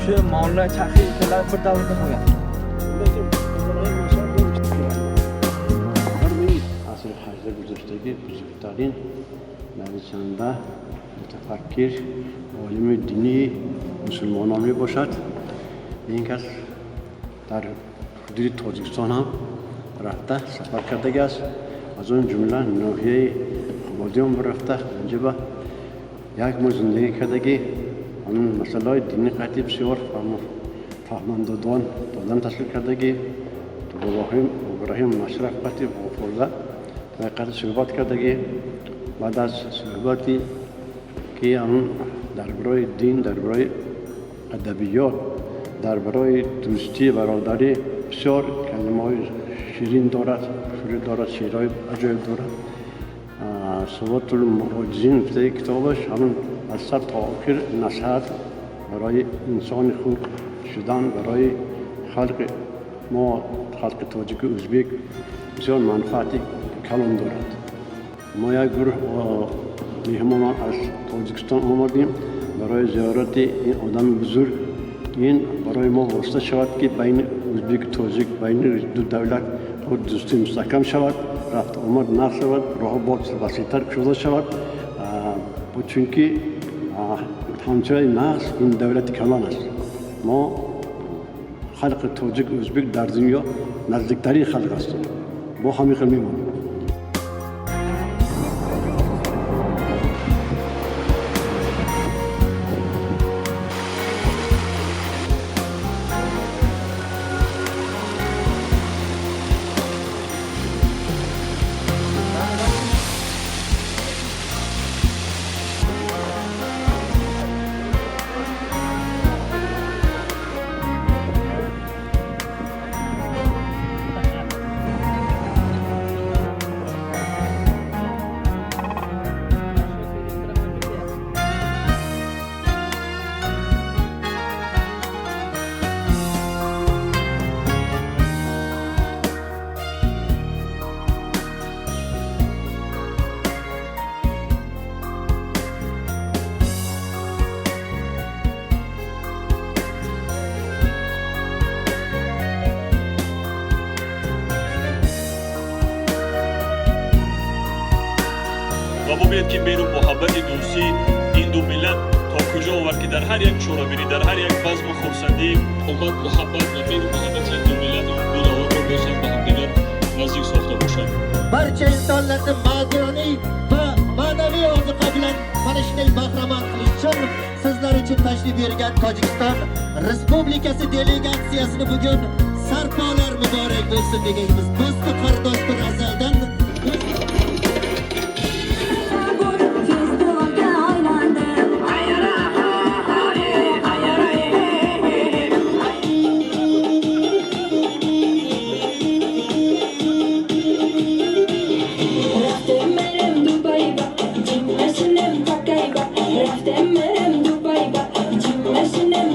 Shu mollar chaqirlar bir davrda bo'lgan. Lekin асри 18 гузаштагӣ бузургтарин нависанда, мутафаккир, олими динии мусулмонон мебошад. Ин кас дар ҳудуди Тоҷикистон ҳам рафта сафар кардагӣ аст, аз он ҷумла ноҳияи Қубодиён рафта, онҷоба як моҳ зиндагӣ кардагӣ, ҳамин масъалаҳои динӣ қатъи бисёр фаҳмон додан ташкил кардагӣ. Иброҳим Машраф қатъи вохӯрда ва қатъи суҳбат кардагӣ. Баъд аз суҳбати ки ҳамун дар бораи дин, дар бораи адабиёт, дар бораи дӯстӣ, бародарӣ бисёр калимаҳои ширин дорад, шӯрӣ дорад, шеърҳои аҷоиб дорад. Суҳбатул муоҷизин гуфтаи китобаш ҳамун аз сар то охир насиҳат барои инсони хуб шудан, барои халқи мо, халқи тоҷику ӯзбек бисёр манфаати калон дорад. Мо як гурӯҳ меҳмонон аз Тоҷикистон омадем барои зиёрати ин одами бузург. Ин барои мо восита шавад, ки байни ӯзбеку тоҷик, байни ду давлат худ дӯстӣ мустаҳкам шавад, рафту омад нашавад, роҳ боз васеътар кушода шавад, чунки ҳамсояи нағз ин давлати калон аст. Мо халқи тоҷик, ӯзбек дар дунё наздиктарин халқ ҳастем, бо ҳамин хел мемонем. Ва бубинед, ки меҳру муҳаббати дӯстии ин ду миллат то куҷо овард, ки дар ҳар як чорабинӣ, дар ҳар як базму хурсандӣ омад, муҳаббат ва меҳру муҳаббати ин ду миллат, ду давлатро боз ҳам ба ҳамдигар наздик сохта бошад. Barcha insonlarni madaniy va ma'naviy ozuqa bilan mana shunday bahramand qilish uchun sizlar uchun tashrif buyurgan Tojikiston Respublikasi delegatsiyasini bugun sarpolar muborak bo'lsin deganimiz, do'stu qardoshdir azaldan. Festivalga aylandi. Рафтем, мерем Дубайба, ҷим мешинем такайба. Рафтем, мерем Дубайба, ҷим мешинем.